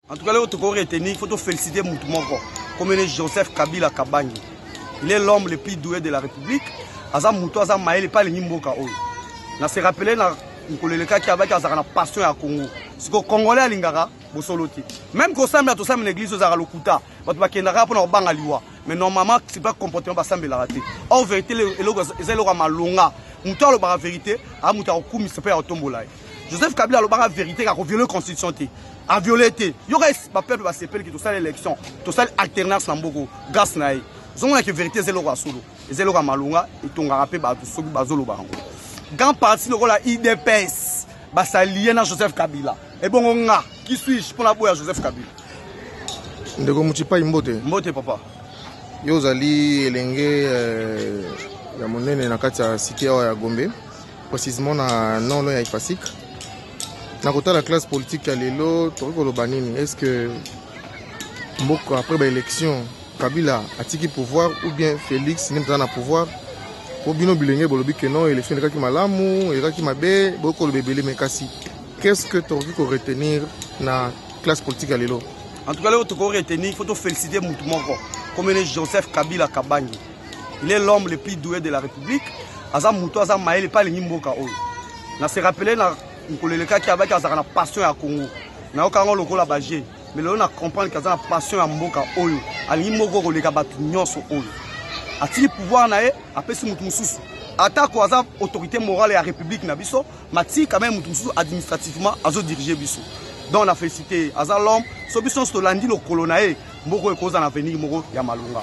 En tout cas, lelo toko retenir, faut to féliciter mutu moko comme Joseph Kabila Kabange. Il est l'homme le plus doué de la République. Aza mutu aza mayele pa alingi mboka oyo. Na se rappeler na mokolo elekaki abaki azalaka na passion ya Congo. Siko Congolais alingaka bosolo te. Même kosambela tosambela na église ozalaka lokuta. Bato bakendaka mpona kobanga liwa. Mais normalement, c'est pas comportement basambelaka te. Or vérité eloko eza eloko ya malonga. Mutu alobaka vérité, a mutu akokumisa mpe akotombola ye. Joseph Kabila alobaka vérité kaka kovioler constitution te. A violer te. Yoka ba peuple basepeli ki tosali élection, tosali alternance na mboko grâce na ye. Ozomona ke vérité eza eloko ya solo, eza eloko ya malonga, etongaka mpe bato soki bazoloba yango. Grand parti lokola UDPS basalie na Joseph Kabila. Ebongo nga, qui suis-je mpona boya Joseph Kabila? Ndeko Mutshipayi, mbote. Mbote papa. Yo ozali elenge ya monene na kati ya cité awa ya Gombe, précisément na nord ya Ifasic. Na kotala classe politique ya lelo, tokoki koloba nini? Est ce que mboka après baélection, Kabila atiki pouvoir ou bien Félix nde aza na pouvoir? Po bino bilenge bolobi ke non, élection elekaki malamu, elekaki mabe, bokoki koloba ebele, mais kasi qu'est ce que tokoki koretenir na classe politique ya lelo? En tout cas, lelo toko retenir, faut to féliciter mutu moko comme Joseph Kabila Kabange. Il est l'homme le plus doué de la République. Aza mutu aza mayele pa alingi mboka oyo. Na se rappeler na mokolo elekaki abaki azalaka na passion ya Congo. Nayoka yango lokola baje. Mais lelo na comprendre ke aza na passion ya mboka oyo. Alingi mboka koleka bato nyonso oyo. Atiki pouvoir na ye, apesi mutu mosusu. Atako aza autorité morale ya République na biso, mati quand même mutu mosusu administrativement azo diriger biso. Donc na félicité, aza l'homme, so biso nyonso tolandi lokolo na ye, mboka oyo ekozala na avenir moko ya malonga.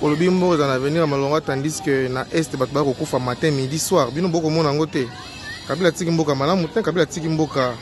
Olobi mboka eza na avenir ya malonga, tandis que na Est bato bakokufa matin, midi, soir. Bino bokomona yango te. Kabila atiki mboka malamu te. Kabila atiki mboka,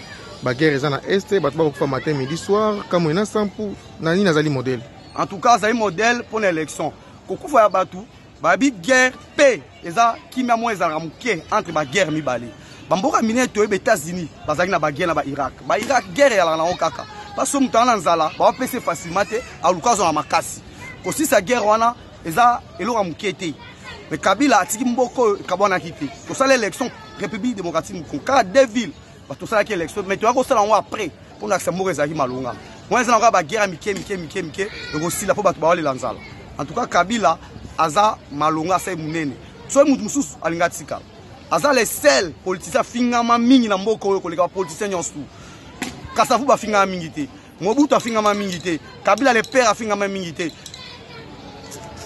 baguerre eza na Est, bato bakokufa matin, midi, soir. Kamwina Nsapu na nini azali modèle? En tout cas, azali modèle mpona élection. Kokufa ya bato babi guerre mpe eza kimia moko ezalaka moke entre baguerre mibale. Bamboka minene toyeba, États-Unis bazalaki na baguerre na baIrak. BaIrak guerre eyalaka nango kaka parce moto aza na nzala, baopesa facilement te, aluka azwa na makasi. Kosisa guerre wana eza eloko ya moke te. Mais Kabila atiki mboka oyo ekabwanaki te. Tosala élection, République démocratique du Congo, kaka deux villes bato tosalaki élection, mais toyaki kosala yango après mpona akisa mboka ezalaki malonga. Wana eza na kaka baguerre ya mike mike mike mike, ekosila mpo bato bawalela nzala. En tout cas, Kabila aza malonga, asali monene. Soki motu mosusu alingi atikala, aza le seul politicien afingama mingi na mboka oyo koleka bapoliticien nyonso. Kasavubu bafingama mingi te, Mobutu afingama mingi te, Kabila le père afingama mingi te,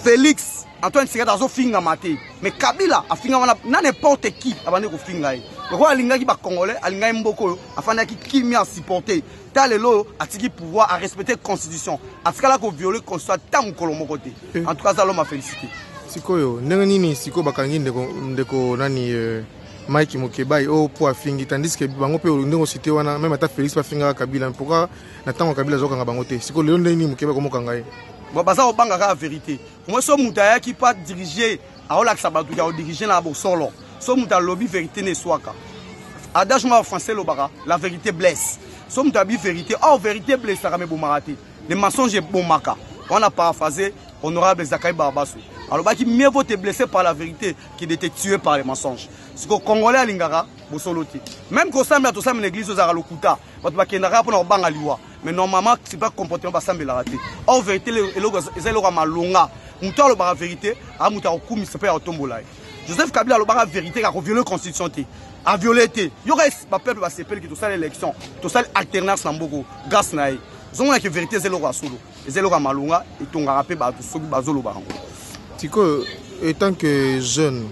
Félix Antoine Tshisekedi azofingama te, mais Kabila afingama na n'importe qui abandi kofinga ye. Lokola alingaki bacongolais, alingaki mboka oyo, afandaki kimia, asupporte ta lelo oyo atiki pouvoir, arespecte constitution, atikala koviole constitution ata mokolo moko te. En tout cas, aza l'homme à féliciter. Sikoyo ndenge nini sikoyo bakangi ndeko nani, Mike Mokebai oyo po afingi, tandis que bango mpe ndenge osite wana, même ata Félix bafingaka Kabila, pourquoi na ntango Kabila azokanga bango te? Sikoyo lelo ndenge nini Mokebai komokanga ye? Bon, baza kobanga kaka vérité. Moi, so moto ayaki pa dirige, aolakisa bato ya kodirige na bosolo. So moto alobi vérité na eswaka. Adage moko ya français elobaka: "La vérité blesse." So moto abi vérité, or vérité blessaka, me ebomaka te. Le mensonge ebomaka. Wana paraphrasé honorable Zakai Barbaso, alobaki: "Mieux vaut te blesser par la vérité que de te tuer par les mensonges." Siko Congolais alingaka bosolo te. Même kosambela tosambela na église ozalaka lokuta, bato bakendaka mpona kobanga liwa. Mais normalement, c'est pas comportement basambelaka te. Or vérité eloko eza eloko ya malonga. Moto alobaka vérité, a moto akokumisa mpe akotombola ye. Joseph Kabila alobaka vérité kaka koviole constitution te, aviole te. Yoka bapeuple basepeli ke tosali élection, tosali alternance na mboka grâce na ye. Ozomona ke vérité eza eloko ya solo, eza eloko ya malonga, etongaka mpe bato soki bazoloba yango. Sikoyo, étant que jeune,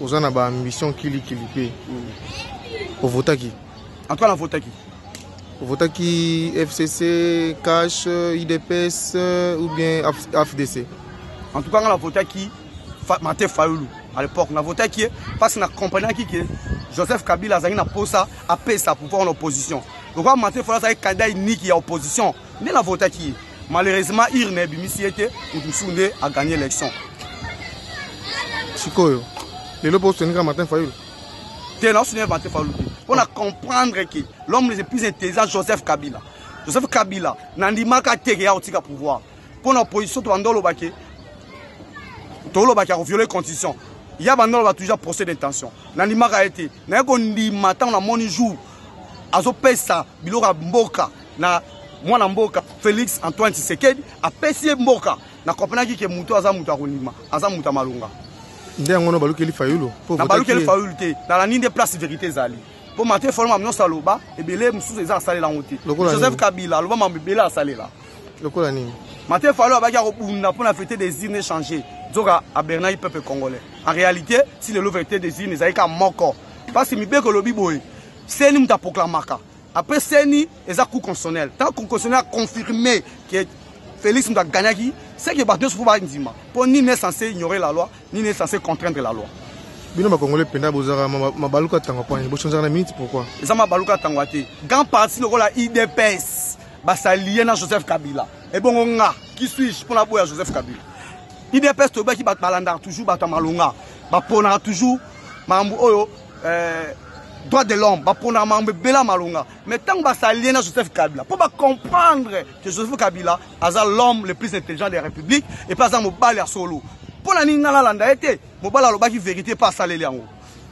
oza na baambition kilikili mpe ovotaki? En tout cas, navotaki. Ovotaki FCC, CACH, UDPS ou bien AFDC? En tout cas, nga navotaki Martin Fayulu à l'époque. Navotaki ye parce que nacomprenaki ke Joseph Kabila azalaki na posa apesa pouvoir na opposition. Lokola Martin Fayulu azalaki candidat unique ya opposition, nde navotaki ye. Malheureusement, urne ebimisi ye te, moto mosusu nde agagné élection. Sikoyo lelo mpo osoutenir Martin Fayulu? Te, naosoutenir Martin Fayulu te, mpo na comprendre ke l'homme le plus intelligent, Joseph Kabila, Joseph Kabila, nandimaka te ke ya kotika pouvoir mpo na opposition. To bando olobake, tolobaki akoviole constitution ya bando oloba toujours procès d'intention. Nandimaka ye te. Naye kondima ntango namoni jour azopesa biloko ya mboka na Mwana mboka Félix Antoine Tshisekedi apesi ye mboka. Na comprenaki ke moto aza moto akondima, aza moto ya malonga. Nde yango no balukeli Fayulu. Na balukeli Fayulu te. Nalandi nde place vérité ezali. Mpo Martin Fayulu makambo nyonso aloba, ebele mosusu eza asalela yango te. Joseph Kabila aloba makambo ebele asalela. Lokola nini? Martin Fayulu abaki akobunda mpo na vérité des urnes changer. Nzoka abernaki peuple congolais. En réalité, si lelo vérité des urnes ezali kaka moko. Parce que mibeko elobi boye, CENI moto aproclamaka. Après CENI, eza cour constitutionnelle. Tant cour constitutionnelle a confirmé que Félix moto agagnaki, c'est que bato nyonso fo bandima. Mpo nini n'est censé ignorer la loi, nini n'est censé contraindre la loi. Bino bakongole mpenza bozalaka mabaluka tangwa mpo nini bochangeaka na minute pourquoi? Eza mabaluka tangwa te. Grand parti lokola UDPS basalie na Joseph Kabila. Ebongo nga, qui suis-je mpo naboya Joseph Kabila? UDPS toyebaki bato balandaka toujours bato ya malonga, baponaka toujours makambo oyo droit de l'homme, baponaka makambo ebele ya malonga. Mais ntango basalie na Joseph Kabila, mpo bacomprendre que Joseph Kabila aza l'homme le plus intelligent de la République et puis aza mobali ya solo. Mpo na nini nga nalanda ye te? Mobali alobaki vérité mpe asaleli yango.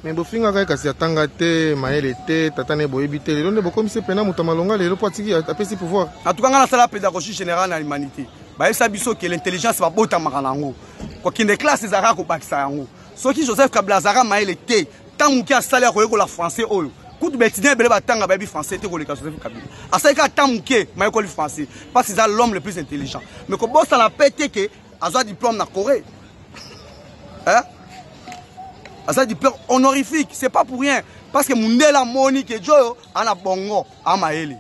Mais bofingaka ye kasi atanga te, mayele te, tata ne boyebi te. Lelo nde bokomisi mpena moto ya malonga lelo mpo atiki apesi pouvoir. En tout cas nga nasala pédagogie générale na humanité. Bayebisa biso ke l'intelligence babotamaka na yango. Kokende classe ezalaka kobakisa yango. Soki Joseph Kabila azalaka mayele te, ntango moke asali ya koyekola français oyo. Kutu ba étudiants ebele batanga bayebi français te koleka Joseph Kabila. Asali kaka ntango moke mayekoli français parce que eza l'homme le plus intelligent. Mais kobosana pe te ke azwa diplôme na Corée. Hein? Aza diplôme honorifique, c'est pas pour rien. Parce que mundele amoni ke Joyo ana bongo, amayele.